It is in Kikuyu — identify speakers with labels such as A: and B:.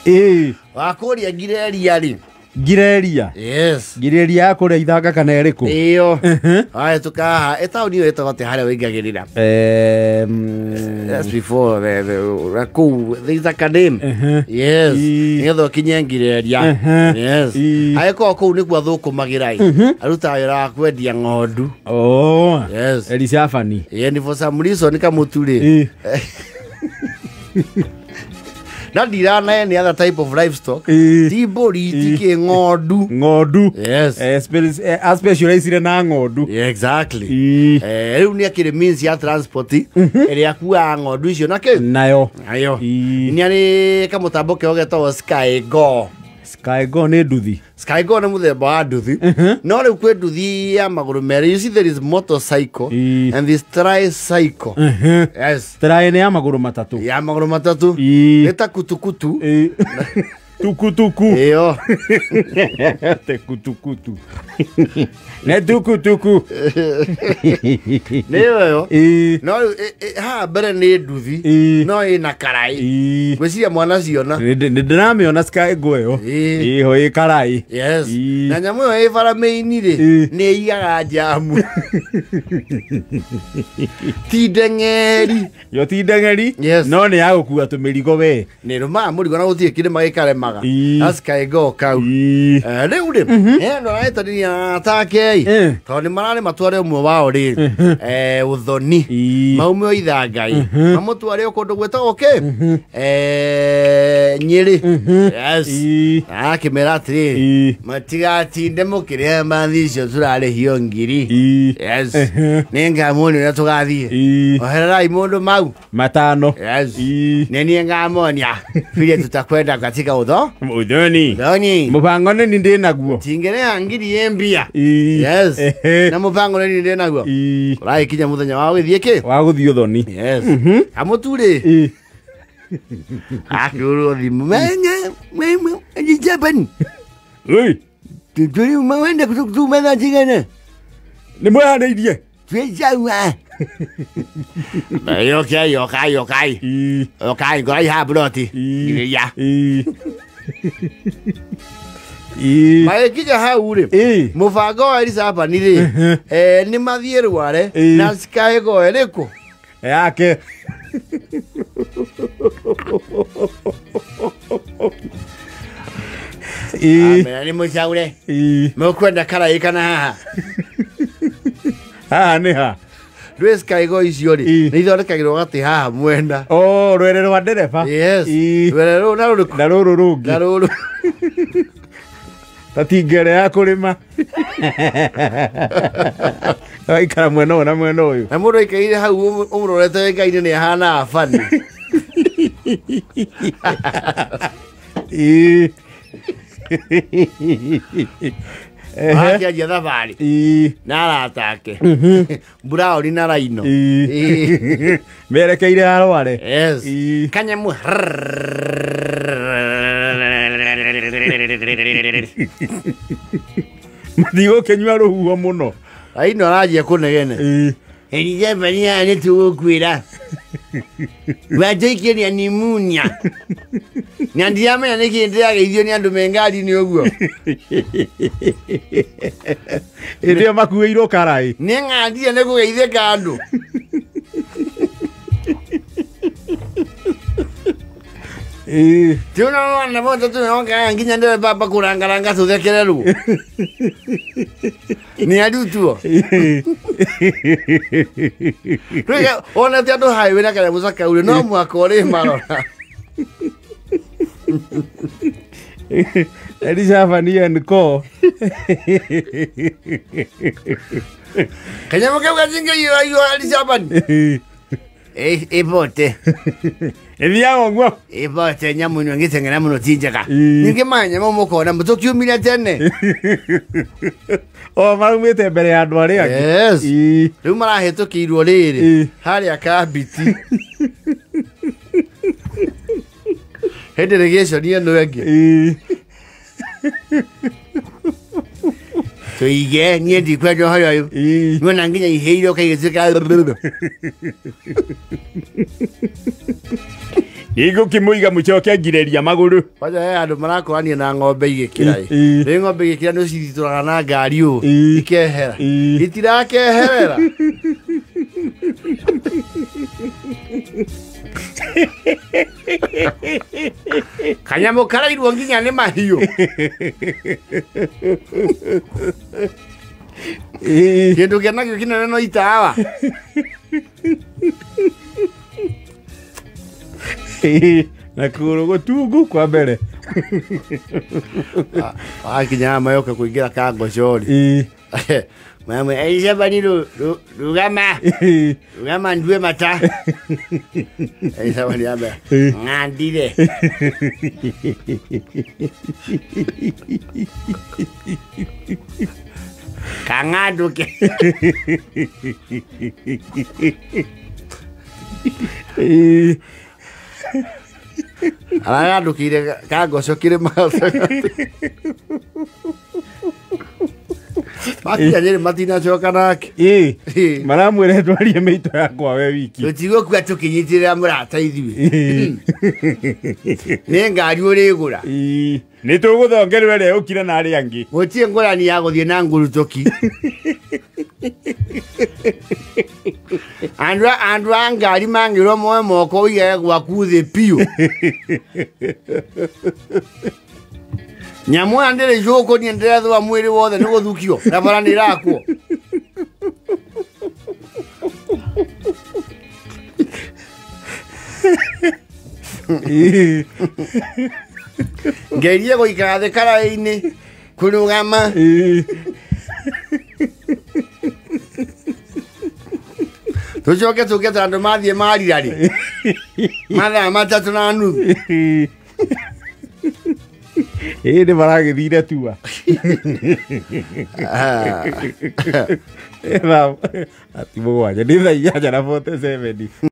A: Ĩĩ.
B: Wa kũrĩa Ngireria rĩ.
A: Ngireria.
B: Yes.
A: Ngireria ya kũrĩa ithanga kana ĩrĩkũ?
B: Ĩyo. Wahĩtũka haha, ĩtaũni ĩyo ĩtagwo atĩa harĩa wĩingagĩrĩra? That's before the kũu there is a name. Yes. Nĩgetha ũkinye Ngireria. Yes. Agĩkorwo kũu nĩkuo athũkũmagĩra ĩ. Arutaga wĩra wa kwendia ng'ondu.
A: Oh.
B: Yes.
A: Elisafani.
B: Yeah, for some reason kamũtu rĩ. Na ndirana any other type of livestock. Ti mbũri, ti kĩ, ng'ondu.
A: Ng'ondu.
B: Yes.
A: Aspecializire na ng'ondu.
B: Yeah, exactly. Rĩu nĩ akĩrĩ means ya transport ĩrĩa akuaga ng'ondu icio na kĩ?
A: Nayo.
B: Nayo. Nĩ arĩ kamũtambo keo getagwo Sky Go.
A: Sky Go nĩ nduthi.
B: Sky Go nĩ mũthemba wa nduthi. No rĩu kwĩ nduthi ya magũrũ merĩ. You see there is motorcycle and this tricycle. Yes.
A: Tri nĩ ya magũrũ matatũ.
B: Ya magũrũ matatũ. Nĩ ta kutukutu.
A: Tukutuku.
B: Ĩyo.
A: Te kutukutu. Nĩ tukutuku.
B: Nĩ ĩyo. No haha mbere nĩ nduthi. No ĩna karai. Ngwĩciria mwana ciona.
A: Nĩ ndĩramĩona Sky Go ĩyo. Ĩho ĩ karai.
B: Yes. Na nyamũ ĩyo ĩ bara mĩini rĩ, nĩ ĩigaga njamu. Ti ndeng'eri.
A: Yo ti ndeng'eri.
B: Yes.
A: No nĩ ya gũkua tũmĩrigo we.
B: Nĩ ĩrũmaga mũrigo na gũtirĩ kĩrĩma gĩkaremaga. Sky Go kau. Rĩu rĩ, andũ aretanĩria atake ĩ. Tondũ nĩ mararĩ matware ũmwe wao rĩ, ũthoni. Maume o ithangai. Mamũtware o kũndũ gwĩtagwo kĩ? Nyĩrĩ. Yes. Akĩmera atĩrĩrĩ, matigatinde mũkĩrĩha mathi icio tũrarĩhio ngiri. Yes. Nĩ ngamuonia ũrĩa tũgathiĩ. Ohererai mũndũ mau.
A: Matano.
B: Yes. Nĩ niĩ ngamonia vile tutakwenda katika
A: uthoni.
B: Uthoni.
A: Mũbango nĩ ndĩ naguo.
B: Tingerea ngiri ĩ mbia. Yes. Na mũbango nĩ ndĩ naguo. Ũragĩkinya mũthenya wa gũthiĩ kĩ?
A: Wa gũthiĩ ũthoni.
B: Yes. Kamũtu rĩ. Akĩhũrwo thimũ. Menye, mwe, Japan.
A: Oi.
B: Tũrĩ mawenda kũtuma cigana.
A: Nĩ mwehanĩirie.
B: Twĩcaua. Yokai, yokai, yokai. Yokai, ngorai haha mburoti. Ngiria. Magĩkinya hau rĩ, mũbango wa Elisabani rĩ, nĩ mathiĩ Rware na Sky Go ĩrĩkũ?
A: Yake.
B: Amera nĩ mũcaure. Mũkwenda karai kana haha?
A: Haha nĩ ha?
B: Ndũĩ Sky Go icio rĩ, nĩ ithondekagĩrwo gatĩ haha mwena.
A: Oh, rwere rwa ndereba.
B: Yes. Rwere rũrũ na rũrĩkũ?
A: Na rũrũ rũngĩ.
B: Na rũrũ.
A: Ta tingere ya kũrĩma. Waikara mwena ũyũ na mwena ũyũ.
B: Na mũndũ aikaire hau ũmũrorete wĩkaine nĩ ahana bani. Akĩanjia thabarĩ. Na arata ake. Buraoni na Raino.
A: Merekeire Harware.
B: Yes. Kanyamũ.
A: Matigũkĩnyua rũhuho mũno.
B: Raino aranjia kũnegena. Elizabeth nĩ tũgũkwĩra. Watũikĩria pneumonia. Na ndiramenya nĩkĩ ndĩrageithio nĩ andũ me ngari-inĩ ũguo.
A: Hĩndĩ ĩyo makuĩirwo karai.
B: Nĩ ng'andire nĩ kũgeithĩka andũ. Ti ũnaona bothe tũnoka nginya ndereba kũrangaranga tũthekererwo. Nĩ arutwo. Rĩu ona ti andũ highway na kanyamũ ta kau rĩ, no mũhaka ũrĩ marora.
A: Elisabani and Co.
B: Kanyamũ kau gatingĩiyũra Elisabani. Ĩbote.
A: Ĩthiaga ũguo.
B: Ĩbote nyamũ ĩno ĩngĩteng'era mũno ti njega. Ningĩ maya nyamũ mũkona tũkiumire tene.
A: O marumĩte mbere ya andũ arĩa angĩ.
B: Yes. Rĩu marahĩtũkĩirwo rĩrĩ harĩa Kambiti. Hĩndĩ rĩgĩconi ĩno ĩngĩ. Tũige niĩ ndikwenda ũhoro ũyũ. Nĩwona nginya ihĩire ũkaigĩtuĩka.
A: Ndigũkĩmũiga mũcoke ngireria magũrũ.
B: Kwanja he andũ marakorania na ng'ombe igĩkĩra ĩ. Rĩ ng'ombe igĩkĩra nĩ ũcithitũraga na ngari ũũ ikehera. Itirakeherera. Kanyamũ karairwo nginya nĩ mahiũ. Kĩndũ kĩa nakĩo kĩnene no itawa.
A: Na kũgũrũ gũtungu kwa mbere.
B: Wakinya mayoka kũingĩra kangocori. Mama, Elisabeth rugama. Rugama ndue mata. Elisabeth ambe ng'andire. Kang'anduke. Arang'andũkĩire kangoco kĩrĩma. Makinya Nyĩrĩ matinacoka nake.
A: Maramwĩra twarie mĩito yakwa we wiki.
B: Tũtigũkua tũkĩnyitĩrĩra mũrata ithuĩ. Nĩ ngari ũrĩgũra.
A: Nĩ tũgũthongerwo ĩrĩa ũkire na arĩa angĩ.
B: Gũtirĩ ngũrani ya gũthiĩ na ngurutũki. Andũ a ngari mangĩrwo moe moko ũigage gwaku thĩ biũ. Nyamũ ĩyo ndĩrĩ icũkũ niĩ ndĩrethũa mwĩrĩ wothe nĩ gũthukio na bara nĩ ĩrakwo. Ngerie gũikara thĩ karaĩ-inĩ kũrũgama. Tũcoke tũke ta andũ mathiĩ marira rĩ mathaa 3.5.
A: Nĩ maragĩthire tua. Ati mũgwanja nĩ thaa 8:47.